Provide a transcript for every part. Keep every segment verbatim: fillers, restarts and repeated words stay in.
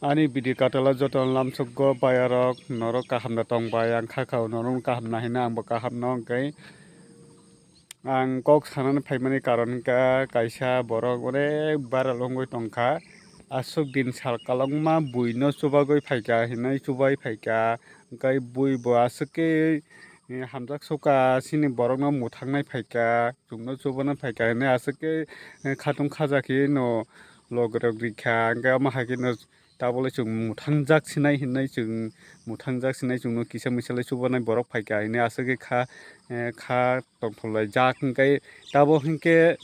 Ani video katala joto lamsokgo bayarok, norok kaham da tong bai, ang kha kha norok kaham nahina, angbo kaham no hwnkhe. Ang kok sanani phaimani karon hwnkha, kaisa borok onek viral wngwi tongkha. Aswk din sal kwlwngma buino chubagwi phaikha hinwi chubai phaikha, hwnkhe buibo aswk khe hamjak sukha, chini borokno mwthangnai phaikha, chwngno chubana phaikha hinwi aswk khe khatung khajakhe no logirok rikha, hwnkhe omo hai kheno tabole chwng mwthangjak sinai hinwi chwng mwthangjak sinai chwngno kisa misa lai chubanai borok phaikha hinwi aswk khe kha, kha tongthok laijak, hwnkhe tabok hwnkhe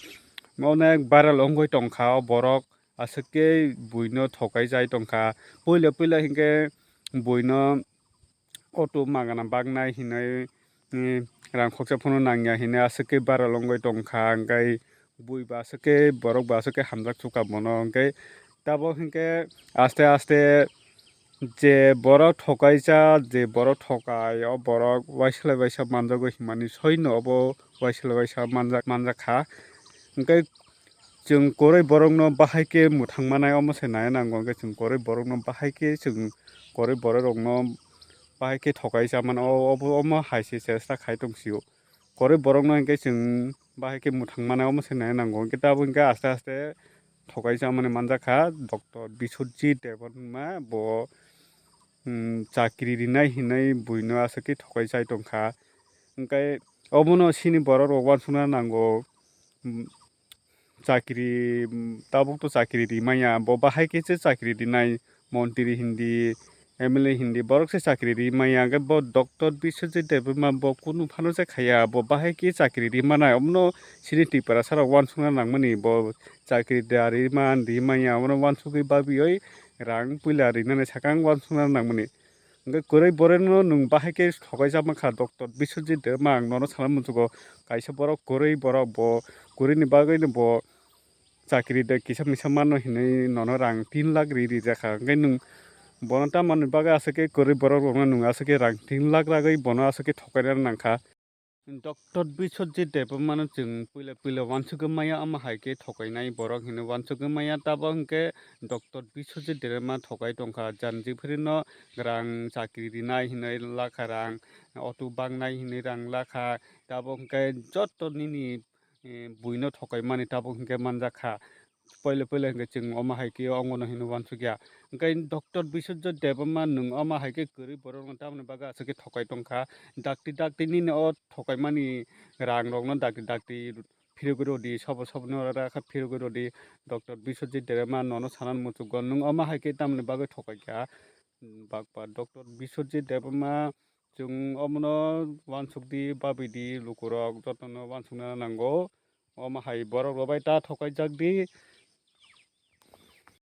onek viral wngwi tongkha o borok, aswk khe buino thokai jai tongkha. Puila puila hwnkhe buino auto magana baknai hinwi, rang khoksa phano nangya hinwi aswk khe viral wngwi tongkha, hwnkhe buibo aswk khe borokbo aswk khe hamjak sukha bono, hwnkhe tabok hwnkhe aste aste je borok thokaijak, je borok thokai, o borok waisa lai waisa manjagwi hinmani soino obo waisa lai waisa manjak, manjakha. Hwnkhe chwng kwrwi borokno bahai khe mwthang manai omo se nai nango, hwnkhe chwng kwrwi borokno bahai khe chwng kwrwi borok rokno bahai khe thokai chamani o, obo, omo hai se chesta khai tong sio. Kwrwi borokno hwnkhe chwng bahai khe mwthang manai omo se nai nango, hwnkhe tabuk hwnkhe aste aste thokai chamani manjakha. Doctor Biswajit Debbarma bo, um, chakri rinai hinwi buino aswk khe thokai chai tongkha, hwnkhe obono chini borok rok uansukna nango. Chakri, tabuk to chakri rimaya, bo bahai khe se chakri rinai, montri hindi, M L A hindi, borok se chakri rimaya, hwnkhe bo Doctor Biswajit Debbarma bo kunu phano se khaiya, bo bahai khe chakri rimanai, omono chini Tiprasa rok uansukna nangmani, bo chakri da rima, rimaya, omono uansugwi babioi rang puila rinani sakang uansukna nangmani. Hwnkhe kwrwi borokno nwng bahai khe thokaijak mankha, Doctor Biswajit Debbarma ang nono sana muchungo, kaisa borok kwrwi borok bo kwrwini bagwino bo chakri de kisa misa mano hinwi nono rang tin lakh ri rijakha, hwnkhe nwng bono tamoni bagwi aswk khe kwrwi borok rokno nwng aswk khe rang tin lakh ragwi bono aswk khe thokaina nangkha. Doctor Biswajit Debbarmano chwng puila puila uansugwi maya, omo hai khe thokainai borok hinwi uansugwi maya, tabok hwnkhe Doctor Biswajit Debbarma thokai tongkha, jani jephuru no rang chakri rinai hinwi lakha rang, auto baknai hinwi rang lakha, tabok hwnkhe joto nini, eh, buino thokaimani tabok hwnkhe manjakha. Puila puila hwnkhe chwng omo hai khe ongono hinwi uansukya. Hwnkhe Doctor Biswajit Debbarma nwng omo hai khe kwrwi borokno tamoni bagwi aswk khe thokai tongkha. Dakti dakti nini o thokaimani rang rokno dakti dakti phirogwi rwdi, sobo soboni oro rakha phirogwi rwdi. Doctor Biswajit Debbarma nono sanani muchungo nwng omo hai khe tamoni bagwi thokaikha. Bakpa Doctor Biswajit Debbarma chwng omono uansukdi, babidi, lukurok jotono uansukna nango. Omo hai borok rok bai ta thokaijak di,